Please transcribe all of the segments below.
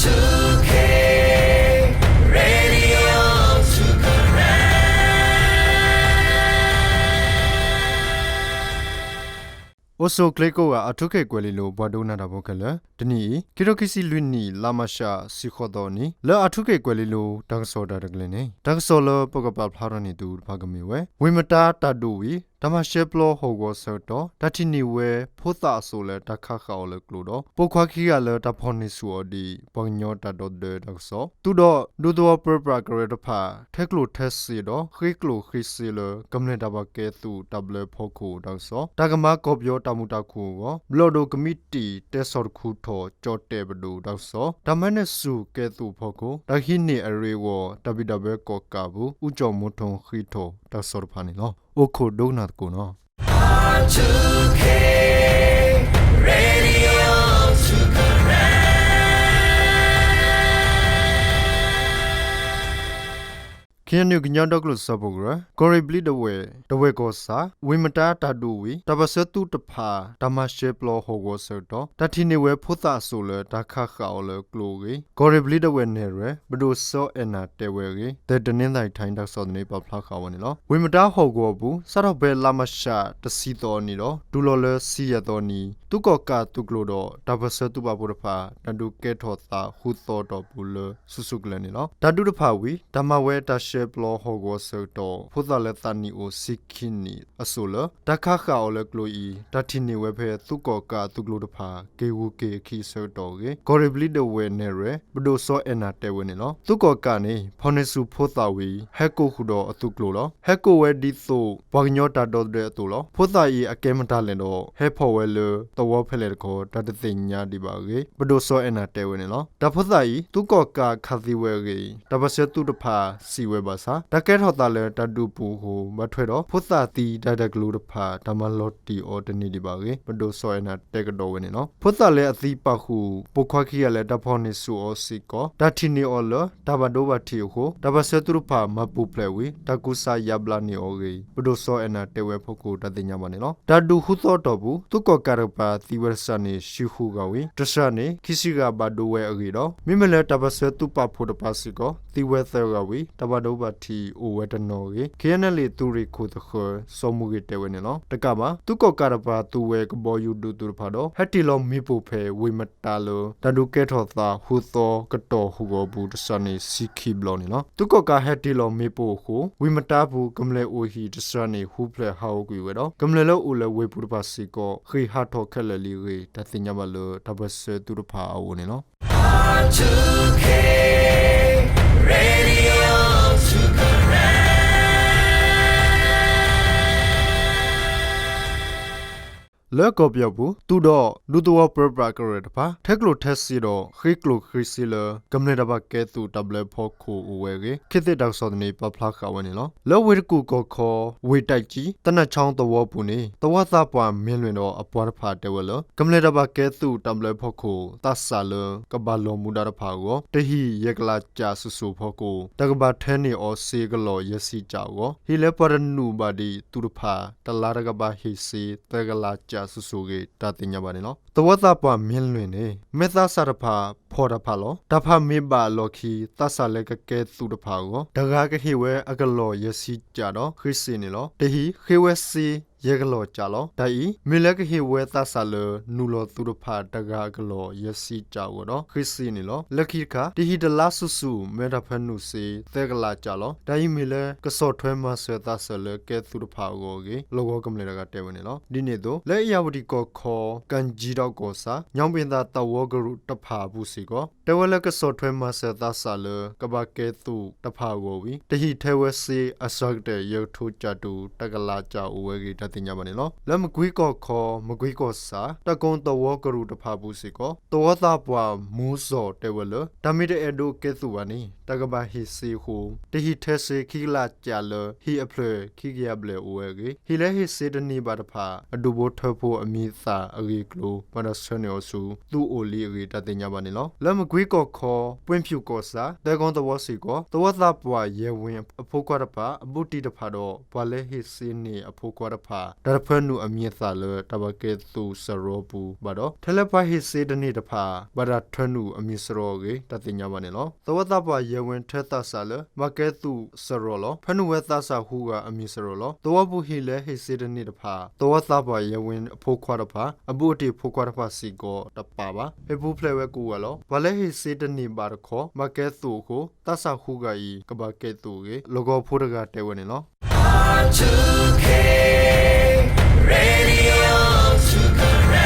Radio အိၣ်ဆူၣ်ချ့ကိးဂၤ အၣ်ထူခ့ၣ်ကွဲၤလ့လိၤ ပှၤဒိကနၣ်တၢ်ဖိခဲလၢာ်, တနံၤအံၤ ခံကထိခံဆံလွံၢ်နံၣ် လါမၤရှး ဆံဃိးသီအနံၤ လၢအၣ်ထူခ့ၣ်ကွဲၤလ့လိၤ တၢ်ကစီၣ်တၢ်တကလဲာ်န့ၣ် တၢ်ကစီၣ်လၢပကပာ်ဖျါထီၣ်န့ၢ်သုတဖၣ်ကမ့ၢ်ဝဲ ဝ့ၢ်မတါတၢ်ဒုးဝံၤ တၢ်မၤရှဲပျီဟီၣ်ကဝီၤဆၢကတီၢ် တၢ်ထံၣ်န့ၢ်ဝဲဖိသၣ်အစိၣ်လၢတၢ်ခးဃၣ်အီၤလၢကျိဒီး ပိာ်ခွါခံဂၤလၢတၢ်ဖီၣ်န့ၢ်ဆူၣ်အီၤဒ်ပှၤကညီတၢ်ဒီသဒၢတၢ်ကစီၣ်, သူၣ်ဒီးဒူသဝီပၢပြးကရၢတဖၣ် ထဲကျိၣ်ထဲစ့ဒီး ဃ့ကျိၣ်ဃ့စ့လၢ ကမျၢၢ်တၢ်ဘၣ်ကဲသုးတၢ်ဘျၢဖီခိၣ်တၢ်ကစီၣ်, တၢ်ကမၤကီၢ်ပယီၤတၢ်မုာ်တၢ်ခုၣ်အဂီၢ် ဘျီၣ်ဒိၣ်ကမံးတံာ်တဲဆီၣ်တခူထီၣ် ကၠီၣ်တဲၣ်ပဒိၣ်တၢ်ကစီၣ်, တၢ်မၤန့ၢ်ဆူၣ်ကဲသုးဖီခိၣ် တၢ်ဟံးန့ၢ်အရ့အဂီၢ် တၢ်ဘံၣ်တၢ်ဘၢကီၣ်ကးပူၤ အူကၠီၣ်မိၣ်ထိၣ်ဃ့ထီၣ်တၢ်ကစီၣ်တဖၣ်န့ၣ်လီၤ. အိၣ်ခိးဒိကနၣ်သကိးနီၤ. KNU ကညီဒီကလုာ်စၢဖှိၣ်ကရၢ ကီၢ်ရ့ၣ်ဘျံးဒဝဲၢ် ဒဝဲၢ်ကီၢ်ဆၣ် ဝ့ၢ်မတါတၢ်ဒုးဝံၤ တၢ်ပၢၢ်ဆၢသုးတဖၣ် တၢ်မၤရှဲပျီဟီၣ်ကဝီၤဆၢကတီၢ် တၢ်ထံၣ်န့ၢ်ဝဲဖိသၣ်အစိၣ်လၢတၢ်ခးဃၣ်အီၤလၢကျိအဂ့ၢ် ကီၢ်ရ့ၣ်ဘျံးဒဝဲၢ်နဲၣ်ရွဲၣ် ပဒိၣ်စီၤအဲၣ်နၤတဲဝဲအဂ့ၢ် The Tanithi Times တၢ်ကစီၣ်သန့ပာ်ဖျါဃာ်ဝဲန့ၣ်လီၤ. ဝ့ၢ်မတါဟီၣ်ကဝီၤပူၤ စးထီၣ်ဖဲလါမၤရှးတဆံသီအနံၤဒီး တုၤလီၤလၢဆံယဲၢ်သီအနံၤ သုးကီၣ်ကးသုးကျိၤဒီး တၢ်ပၢၢ်ဆၢသုးပာ်ဖှိၣ်တဖၣ် တၢ်ဒုးကဲထီၣ်သးဃုသီအတီၢ်ပူၤလၢ ဆူၣ်ဆူၣ်ကလဲာ်န့ၣ်လီၤ. တၢ်ဒုးတဖၣ်ဝံၤ တၢ်မၤဝဲတၢ်ရှဲပျီဟီၣ်ကဝီၤဆၢကတီၢ် ဖိသၣ်လၢသးနံၣ်အိၣ်ဆံခံနံၣ်အစိၣ်လၢ တၢ်ခးဃၣ်အီၤလၢကျိအံၤ တၢ်ထံၣ်န့ၢ်ဝဲဖဲသုးကီၣ်ကးသုးကျိၤတဖၣ် က့ၤဂုၤက့ၤအခံအဆၢကတီၢ်အဂ့ၢ် ကီၢ်ရ့ၣ်ဘျံးဒဝဲၢ်နဲၣ်ရွဲၣ် ပဒိၣ်စီၤအဲၣ်နၤတဲဝဲန့ၣ်လီၤ. သုးကီၣ်ကးန့ၣ် ဖီၣ်န့ၢ်ဆူၣ်ဖိသၣ်ဝံၤ ဟဲကိးဃုာ်ဒီးအသုးကျိၤလီၤ. ဟဲကိးဝဲဒ်သိး ပှၤကညီတၢ်ဒီသဒၢအသိးလီၤ. ဖိသၣ်အံၤအကဲမတၤလဲၣ်ဒီး ဟဲဖီၣ်ဝဲလၢသဝီဖဲလဲၣ်တခီ တၢ်တသ့ၣ်ညါဒံးဘၣ်အဂ့ၢ် ပဒိၣ်စီၤအဲၣ်နၤတဲဝဲန့ၣ်လီၤ. တၢ်ဖိသၣ်အံၤ သုးကီၣ်ကးခးသံဝဲအဂ့ၢ် တၢ်ပၢၢ်ဆၢသုးတဖၣ်စံးဝဲဘၣ်ဆၣ် တၢ်ကဲထီၣ်သးလၢတၢ်ဒုးပူၤအဃိ ဘၣ်ထွဲဒီး ဖိသၣ်သံတၢ်ဒဲးကျိၤတဖၣ် တၢ်မၤလီၤတံၢ်အီၤတန့ၢ်ဒံးဘၣ်အဂ့ၢ် ပဒိၣ်စီၤအဲၣ်နၤတဲကဒီးဝဲန့ၣ်လီၤ. ဖိသၣ်လၢအသံပာ်ဃုာ် ပိာ်ခွါခံဂၤလၢတၢ်ဖီၣ်န့ၢ်ဆူၣ်အီၤစ့ၢ်ကီး တၢ်ထံၣ်န့ၢ်အီၤလၢတၢ်ဘၣ်ဒိဘၣ်ထံးအဃိ တၢ်ပၢၢ်ဆၢသုးတဖၣ် မၤပူၤဖျဲးဝံၤ တၢ်ကူစါယါဘျါန့ၢ်အီၤအဂ့ၢ် ပဒိၣ်စီၤအဲၣ်နၤတဲဝဲအဖီခိၣ် တၢ်သ့ၣ်ညါဘၣ်န့ၣ်လီၤ. တၢ်ဒုးဃုသီအတီၢ်ပူၤ သုးကီၣ်ကးတကပၤသံဝဲတစှၤန့ၣ် ဆံဃုဂၤဝံၤ တစှၤန့ၣ် ခံဆံဂၤဘၣ်ဒိဝဲအဂ့ၢ်ဒီး မ့မ့ၢ်လၢတၢ်ပၢၢ်ဆၢသုးပာ်ဖှိၣ်တပၤစ့ၢ်ကီး သံဝဲသၢဂၤဝံၤ တၢ်ဘၣ်ဒိဘၣ်ထံးအိၣ်ဝဲတနီၤအဂ့ၢ် ခ့ၣ်အဲၣ်ယူၣ်အ့ၣ် သုးရ့ၣ်ခိၣ်သဃၢၤ စီၤမူဂ့ၤတဲဝဲန့ၣ်လီၤ. တကးဘၣ် သုးကီၣ်ကးတကပၤသူဝဲကဘီယူၤဒုးသုးတဖၣ်ဒီး ဟဲတ့ၢ်လီၤမ့ၣ်ပိၢ်ဖဲဝ့ၢ်မတါလၢ တၢ်ဒုးကဲထီၣ်သးဃုသီကတီၢ်ဟီၣ်ကဝီၤပူၤ တစှၤန့ၣ် ဆံခံဘျီန့ၣ်လီၤ. သုးကီၣ်ကးဟဲတ့ၢ်လီၤမ့ၣ်ပိၢ်အဃိ ဝ့ၢ်မတါပူၤ ကမျၢၢ်အိၣ်ဟံၣ်တစှၤန့ၣ် ဟူဖျဲးဟးဂီၤကွံာ်ဝဲဒီး ကမျၢၢ်လၢအိၣ်လၢဝ့ၢ်ပူၤတဖၣ်စ့ၢ်ကီး ဃ့ၢ်ဟးထီၣ်ခဲလၢာ်လံအဂ့ၢ် တၢ်သ့ၣ်ညါဘၣ်လၢ တၢ်ပၢၢ်ဆၢသုးတဖၣ်အအိၣ်န့ၣ်လီၤ. လၢကီၢ်ပယီၤပူၤ သူၣ်ဒီးဒူသဝီပၢပြးကရၢတဖၣ် ထဲကျိၣ်ထဲစ့ဒီး ဃ့ကျိၣ်ဃ့စ့လၢ ကမျၢၢ်တၢ်ဘၣ်ကဲသုးတၢ်ဘျၢဖီခိၣ်အိၣ်ဝဲအဂ့ၢ် ခေတ်သစ်တၢ်ကစီၣ်သန့ပာ်ဖျါဃာ်ဝဲန့ၣ်လီၤ. လၢဝ့ၢ်တကူၣ်ကီၢ်ခီ ဝ့ၢ်တၢ်ကၠံ သနၢ်ဆီသဝီပူၤန့ၣ် သဝီသးပှၢ်မ့ၢ်လွ့ၣ်ဒီးအပှၤတဖၣ်တဲဝဲလၢ ကမျၢၢ်တၢ်ဘၣ်ကဲသုးတၢ်ဘျၢဖီခိၣ် သးစၢ်လၢ ကဘၣ်လီၤမူဒါတဖၣ်အဂီၢ် တဟံၣ်ယဲၢ်ကလးကၠးစိၤစိၤဖီခိၣ် တၢ်ကဘၣ်ထၢန့ၢ်အီၤစ့အကလီၢ်ယဲၢ်ဆံကၠးအဂီၢ် ဟံၣ်လၢပှၤတနုာ်ဘၣ်ဒံးသုးတဖၣ် တလါတၢ်ကဘၣ်ဟ့ၣ်စ့ သၢကလးကၠးစိၤစိၤအဂ့ၢ် တၢ်သ့ၣ်ညါဘၣ်န့ၣ်လီၤ. သဝီသးပှၢ်မ့ၢ်လွ့ၣ်န့ၣ် မ့ၢ်သးစၢ်တဖၣ်ဖီၣ်တၢ်ဖးလီၤ. တၢ်ဖးမ့ၢ်ဘၣ်အလီၢ်ခံ သးစၢ်လၢကကဲသုးတဖၣ်အဂီၢ် တဂၤကဟ့ၣ်ဝဲအကလီၢ်ယဲၢ်ဆံကၠးဒီး ဃ့စ့န့ၣ်လီၤ. တဟံၣ်ဃ့ဝဲစ့ ယဲၢ်ကလီၢ်ကၠးလီၤ. တၢ်အံၤ မ့ၢ်လၢကဟ့ၣ်ဝဲသးစၢ်လၢ နုာ်လီၤသုးတဖၣ်တဂၤအကလီၢ်ယဲၢ်ဆံကၠးအဂီၢ်ဒီး ဃ့စ့န့ၣ်လီၤ. လၢခံတခါ တဟံၣ်တလါဆူၣ်ဆူၣ် မ့ၢ်တၢ်ဖၢနုာ်စ့ သၢကလးကၠးလီၤ. တၢ်အံၤမ့ၢ်လၢ ကဆီၣ်ထွဲမၤစၢၤသးစၢ်လၢကဲသုးတဖၣ်အဂီၢ်အဂ့ၢ် လီၢ်ကဝီၤကမျၢၢ်တဂၤတဲဝဲန့ၣ်လီၤ. ဒ်န့ၣ်အသိး လၢအ့ၣ်ယၣ်ဝတံၣ်ကီၢ်ခီ ကၣ်ကၠံဒီးကီၢ်ဆၣ် ညီဘ့ၣ်သၣ်သဝီကရူၢ်တဖၣ်အပူၤစ့ၢ်ကီး တဲဝဲလၢကဆီၣ်ထွဲမၤစၢၤသးစၢ်လၢ ကဘၣ်ကဲသုးတဖၣ်အဂီၢ်ဝံၤ တဟံၣ်ထဲဝဲစ့အစှၤကတၢၢ် ယဲၢ်ကထိကၠးတုၤ တကလးကၠးအိၣ်ဝဲအဂ့ၢ် တၢ်သ့ၣ်ညါဘၣ်န့ၣ်လီၤ. လၢမကွ့ကီၢ်ခီ မကွ့ကီၢ်ဆၣ် တၢ်ကိၣ်သဝီကရူၢ်တဖၣ်အပူၤစ့ၢ်ကီး သဝီသးပှၢ်မူစီၣ်တဲဝဲလၢ တၢ်မ့ၢ်တအဲၣ်ဒိးကဲသုးဘၣ်န့ၣ် တၢ်ကဘၣ်ဟ့ၣ်စ့အဃိ တဟံၣ်ထဲစ့ခံကလးကၠးလၢ ဟံၣ်အဖျၢၣ်ခံကယၤဘျဲၣ်အိၣ်ဝဲအဂ့ၢ် ဟံၣ်လၢဟ့ၣ်စ့တန့ၢ်ဘၣ်တဖၣ် အဒူၣ်ဖိထၢဖိအမံၤအသၣ်အဂ့ၢ်အကျိၤ ဘၣ်တၢ်ဆှၢန့ၢ်အီၤဆူ သုးအိၣ်လံအဂ့ၢ် တၢ်သ့ၣ်ညါဘၣ်န့ၣ်လီၤ. လၢမကွ့ကီၢ်ခီ ပှ့ၢ်ဖၠူၣ်ကီၢ်ဆၣ် သၢကီသဝီစ့ၢ်ကီး သဝီသးပှၢ်ယဲၢ်ဝ့ၢ်အဖိခွါတဖၣ် အဘူးတံၢ်တဖၣ်ဒီး ပှၤလၢဟ့ၣ်စ့န့ၢ်အဖိခွါတဖၣ် တၢ်တဖၢနုာ်အမံၤအသၣ်လၢ တၢ်ဘၣ်ကဲသုးစရီပူၤဘၣ်ဒီး ထဲလၢပှၤဟ့ၣ်စ့တန့ၢ်တဖၣ် ဘၣ်တၢ်တဖၢနုာ်အမံၤစရီအဂ့ၢ် တၢ်သ့ၣ်ညါဘၣ်န့ၣ်လီၤ. သဝီသးပှၢ်ယဲၢ်ဝ့ၢ်ထၢသးစၢ်လၢ ဘၣ်ကဲသုးစရီလီၤ. ဖၢနုာ်ဝဲသးစၢ်ဟူးဂၤအမံၤစရီလီၤ. သဝီပူၤဟံၣ်လၢဟ့ၣ်စ့တန့ၢ်တဖၣ် သဝီသးပှၢ်ယဲၢ်ဝ့ၢ်အဖိခွါတဖၣ် အဘူးအတံၢ်ဖိခွါတဖၣ်စ့ၢ်ကီးတပာ်ဘၣ်. ဟ့ၣ်ပူၤဖျဲးဝဲကိးဂၤလီၤ. ပှၤလၢဟ့ၣ်စ့တန့ၢ်ဘၣ်တခီ ဘၣ်ကဲသုးအဃိ သးစၢ်ဟူးဂၤအံၤ ကဘၣ်ကဲသုးအဂ့ၢ် လီၢ်ကဝီၤဖိတဂၤတဲဝဲန့ၣ်လီၤ.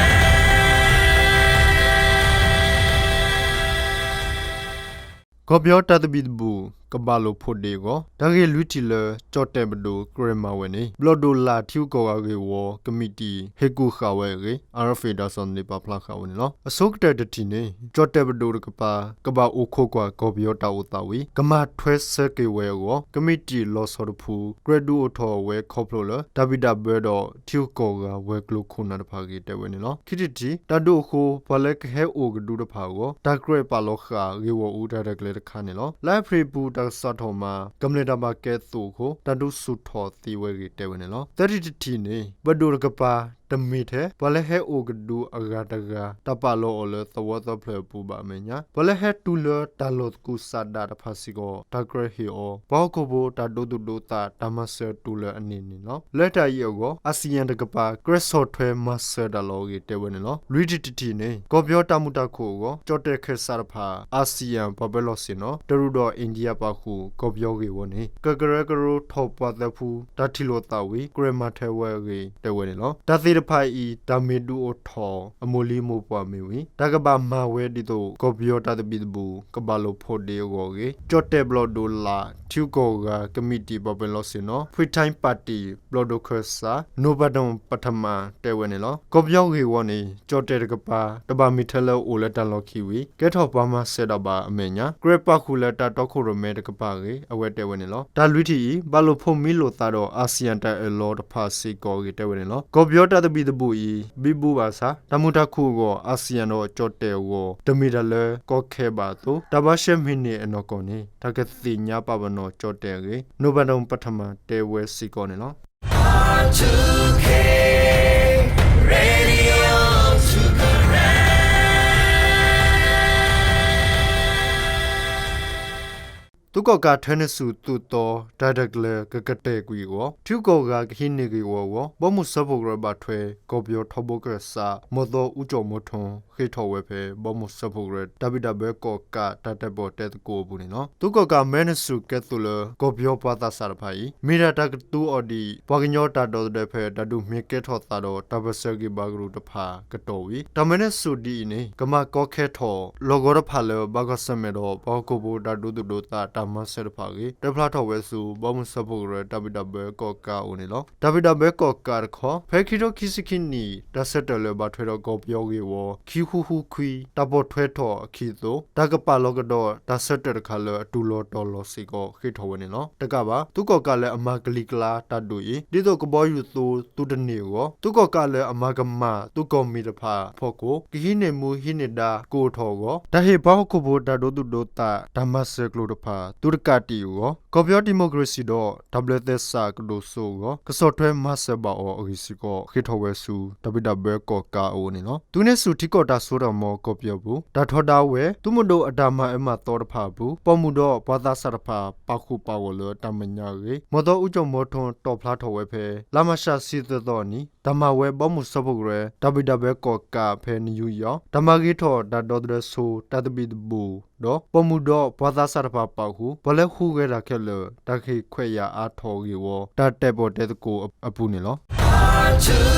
ကီၢ်ပယီၤတၢ်သဘံၣ်သဘုၣ် ကဘၣ်လိာ်ဖိးဒ့အဂီၢ် တၢ်ဂ့ၢ်လွံၢ်ထံၣ်လၢ ကၠီၣ်တဲၣ်ပဒိၣ်ကြၢးမၤဝဲန့ၣ် ဘျီၣ်ဒိၣ်လၣ်ထံဂုၤကီၢ်ဂၤဂ့ၢ်ဝီကမံးတံာ် ဟ့ၣ်ကူၣ်ဃာ်ဝဲအဂ့ၢ် အါရဖ့း တၢ်ကစီၣ်န့ၣ်ပာ်ဖျါဃာ်ဝဲန့ၣ်လီၤ. အဆိကတၢၢ်တထံၣ်န့ၣ် ကၠီၣ်တဲၣ်ပဒိၣ်တကပၤ ကဘၣ်အိၣ်ခိးကွၢ်ကီၢ်ပယီၤတၢ်အိၣ်သးဝံၤ ကမၤထွဲဆၢက့ၤဝဲအဂီၢ် ကမံးတံာ်လီၤဆီတဖု ကြၢးဒုးအိၣ်ထီၣ်ဝဲခီဖျိလၢ တၢ်ဘံၣ်တၢ်ဘၢဒီးထံဂုၤကီၢ်ဂၤဝဲၤကျိၤခိၣ်နၢ်တဖၣ်အဂ့ၢ်တဲဝဲန့ၣ်လီၤ. ခံထံၣ်တထံၣ် တၢ်ဒုးအဃိ ပှၤလၢကဟဲအိၣ်ကဒုတဖၣ်အဂီၢ် တၢ်ကြၢးပာ်လီၤဃာ်ဂ့ၢ်ဂီၢ်အူတၢ်ရဲၣ်တၢ်ကျဲၤတခါန့ၣ်လီၤ. လါအ့ဖြ့ၣ်အပူၤ တၢ်ကစီၣ်ထီၣ်မၤ ကမျၢၢ်တၢ်ဘၣ်ကဲသုးအဃိ တၢ်ဒုးဆူၣ်ထီၣ်သ့ဝဲအဂ့ၢ်တဲဝဲန့ၣ်လီၤ. သၢထံၣ်တထံၣ်န့ၣ် ပဒိၣ်တကပၤ တမ့ၢ်ထဲ ပှၤလၢဟဲအိၣ်ကဒုအဂၤတဂၤ တၢ်ပာ်လီၤအီၤလၢသဝီသၢဖျၢၣ်အပူၤဘၣ်အမဲာ်ညါ ပှၤလၢဟဲတုၤလၢတၢ်လီၢ်သကူးစးဒးတဖၣ်စ့ၢ်ကီး တၢ်ကြၢးဟ့ၣ်အီၤ ပှၤဟီၣ်ခိၣ်ဖိတၢ်ဒိသူၣ်ဒိသးတၢ်မၤစၢၤတုၤလၢအန့ၢ်န့ၣ်လီၤ. လၢတၢ်အံၤအဂီၢ် အၣ်စံၣ်ယၣ်တကပၤ ကြၢးဆီၣ်ထွဲမၤစၢၤတၢ်လီၤအဂ့ၢ်တဲဝဲန့ၣ်လီၤ. လွံၢ်ထံၣ်တထံၣ်န့ၣ် ကီၢ်ပယီၤတၢ်မုာ်တၢ်ခုၣ်အဂီၢ် ကၠီၣ်တဲၣ်ခၢၣ်စးတဖၣ် အၣ်စံၣ်ယၣ်ပှၤပၢၤလီၢ်ဆ့ၣ်နီၤ တရူးဒီးအ့ၣ်ဒံယါပာ်ဃုာ် ကီၢ်ပယီၤဂ့ၢ်ဝီန့ၣ် ကကရၢကရိထီၣ်ပှၤသၢဖု တၢ်ထံၣ်လိာ်သးဝံၤ ကြၢးမၤထွဲဝဲအဂ့ၢ်တဲဝဲန့ၣ်လီၤ. တၢ်သ့ၣ်တဖၣ်အံၤ တၢ်မ့ၢ်ဒုးအိၣ်ထီၣ်အမိၢ်လံမိၢ်ပှၢ်မ့ၢ်ဝံၤ တၢ်ကဘၣ်မၤဝဲဒ်သိး ကီၢ်ပယီၤတၢ်သဘံၣ်သဘုၣ် ကဘၣ်လိာ်ဖိးဒ့အဂီၢ်အဂ့ၢ် ကၠီၣ်တဲၣ်ဘျီၣ်ဒိၣ်လၣ် ထံဂုၤကီၢ်ဂၤကမံးတံာ်ပှၤပၢၤလီၢ်ဆ့ၣ်နီၤ ဖှံထၢၣ်ပၣ်တံၣ် ဘျီၣ်ဒိၣ်ခၢၣ်စး နိၣ်ပၤဒိၣ်ပထမ တဲဝဲန့ၣ်လီၤ. ကီၢ်ပယီၤဂ့ၢ်ဝီန့ၣ် ကၠီၣ်တဲၣ်တကပၤ တဘၣ်မ့ၢ်ထဲလၢအိၣ်လၢတၢ်လီၢ်ခံဝံၤ ကဲထီၣ်ပှၤမၤစၢၤတၢ်ဘၣ်အမဲာ်ညါ ကြၢးပာ်ဃုာ်လၢတၢ်တီခိၣ်ရိၣ်မဲတကပၤအဂ့ၢ် အဝဲတဲဝဲန့ၣ်လီၤ. တၢ်လွံၢ်ထံၣ်အံၤ ဘၣ်လိာ်ဖိးမံလိာ်သးဒီး အၣ်စံၣ်ယၣ်တၢ်အၢၣ်လီၤတဖၣ်စ့ၢ်ကီးအဂ့ၢ်တဲဝဲန့ၣ်လီၤ. ကီၢ်ပယီၤတၢ်သဘံၣ်သဘုၣ်အံၤ ဘံဘူဘၣ်ဆၣ် တၢ်မုာ်တၢ်ခုၣ်အဂီၢ် အၣ်စံၣ်ယၣ်ဒီးကၠီၣ်တဲၣ်အဂီၢ် တမ့ၢ်တၢ်လၢကီခဲဘၣ်အသိး တၢ်ဘၣ်ရှဲမ့ၢ်န့ၢ်အနီၢ်ကီၢ်န့ၣ် တၢ်ကသ့ၣ်ညါပာ်ပနီၣ်ကၠီၣ်တဲၣ်အဂ့ၢ် နိၣ်ပၤဒိၣ်ပထမ တဲဝဲစ့ၢ်ကီးန့ၣ်လီၤ. သုးကီၣ်ကးထွဲနုာ်ဆူၣ်သုးသီ တၢ်ရဲၣ်တၢ်ကျဲၤကကတဲာ်ကွံာ်အဂီၢ် ထံဂုၤကီၢ်ဂၤကဟံးန့ၢ်ဂ့ၢ်ဝီအဂီၢ် ဘီမုၢ်စၢဖှိၣ်ကရၢဘၣ်ထွဲ ကီၢ်ပယီၤထီဘိကၢၢ်စး မီၢ်သီအူကၠီၣ်မီၤထွန်း ဃ့ထီၣ်ဝဲဖဲ ဘီမုၢ်စၢဖှိၣ်ကရၢ တၢ်ဘံၣ်တၢ်ဘၢကီၣ်ကးတၢ်တဲာ်ပီၣ်တဲသကိးအပူၤန့ၣ်လီၤ. သုးကီၣ်ကးမဲနုာ်ဆူၣ်ကဲသုးလၢ ကီၢ်ပယီၤပှၤသးစၢ်တဖၣ်အံၤ မ့ၢ်ဒၣ်တၢ်ကသူအီၤဒ် ပှၤကညီတၢ်ဒီသဒၢဖဲတၢ်ဒုးမ့ၢ်ကဲထီၣ်သးဒီး တၢ်ပၢၢ်ဆၢဂ့ၢ်ဘါကရူၢ်တဖၣ်ကတီၢ်ဝံၤ တၢ်မဲနုာ်ဆူၣ်ဒ်အံၤန့ၣ် ကမၤကီခဲထီၣ် လီၢ်ကဝီၤတဖၣ်လၢ ဘၣ်ကွၢ်ဆၢၣ်မဲာ်ဒီး ပှၤဟီၣ်ခိၣ်ဖိတၢ်ဒိသူၣ်ဒိသးတၢ်မၤစၢၤတဖၣ်အဂ့ၢ် တဲဖျါထီၣ်ဝဲဆူ ဘီမုၢ်စၢဖှိၣ်ကရၢ တၢ်ဘံၣ်တၢ်ဘၢကီၣ်ကးအအိၣ်န့ၣ်လီၤ. တၢ်ဘံၣ်တၢ်ဘၢကီၣ်ကးတခီ ဖဲခံထိခံဆံခံနံၣ် တၢ်ဆၢတဲာ်လၢဘၣ်ထွဲဒီးကီၢ်ပယီၤဂ့ၢ်ဝီ ခံဃုဃုခွံ တၢ်ပိာ်ထွဲထီၣ်အခံအသိး တၢ်ကပာ်လီၤကဒီးတၢ်ဆၢတဲာ်တခါလၢအတူၢ်လိာ်တီၤလိာ်စ့ၢ်ကီးဃ့ထီၣ်ဝဲန့ၣ်လီၤ. တကးဘၣ် သုးကီၣ်ကးလၢအမၤကလံၤကျါတၢ်ဒုးအံၤ ဒ်သိးကဘီယူၤသိသုးတန့ၢ်အဂီၢ် သုးကီၣ်ကးလၢအမၤကမၣ်သုးကီၢ်မံၤတဖၣ်အဖီခိၣ် ကဟံးန့ၢ်မူဟံးန့ၢ်ဒါကအိၣ်ထီၣ်အဂီၢ် တၢ်ဟ့ၣ်ပှၤဟီၣ်ခိၣ်ဖိတၢ်ဒိသူၣ်ဒိသးတၢ်မၤစၢၤကျိၤတဖၣ် သုတကးတံာ်အဂီၢ် ကီၢ်ပယီၤဒံၣ်မိၣ်ကရ့ၣ်စံၣ်ဒီး တၢ်ဘျၢသဲစးကဒိၣ်စိအဂီၢ် ကဆီၣ်ထွဲမၤစၢၤဘၣ်အီၤအဂ့ၢ်စ့ၢ်ကီး ဃ့ထီၣ်ဝဲဆူ တၢ်ဘံၣ်တၢ်ဘၢကီၣ်ကးအအိၣ်န့ၣ်လီၤ. သုးန့ၢ်ဆူၣ်ထံကီၢ်တၢ်စိတၢ်ကမီၤကီၢ်ပယီၤပူၤ တၢ်ထီဒါဝဲ သုးမုၢ်ဒိၣ်အတၢ်မၤအၢမၤသီတဖၣ်အပူၤ ပိာ်မုၣ်ဒီးပှၤသးစၢ်တဖၣ် ပာ်ဃုာ်ပာ်ဂီၢ်လၢတၢ်မဲာ်ညါအဂ့ၢ် မီၢ်သီအူကၠီၣ်မီၤထွန်း တီၣ်ဖျါထီၣ်ဝဲဖဲ လါမၤရှးဆံသၢသီအနံၤ တၢ်မၤဝဲဘီမုၢ်စၢဖှိၣ်ကရၢ တၢ်ဘံၣ်တၢ်ဘၢကီၣ်ကးဖဲနယူယီၣ် တၢ်မၤဂ့ၤထီၣ်တၢ်ဒီသဒၢဆိ တၢ်သဘံၣ်သဘုၣ် ဒီးပိာ်မုၣ်ဒီးပှၤသးစၢ်တဖၣ်ပာ်ဃုာ် ပှၤလၢဟူးဂဲၤတၢ်ခဲလၢာ် တၢ်ဟ့ၣ်ခွဲးယာ်အါထီၣ်ဂ့ၢ်ဝီ တၢ်တဲာ်ပီၣ်တဲသကိးအပူၤန့ၣ်လီၤ.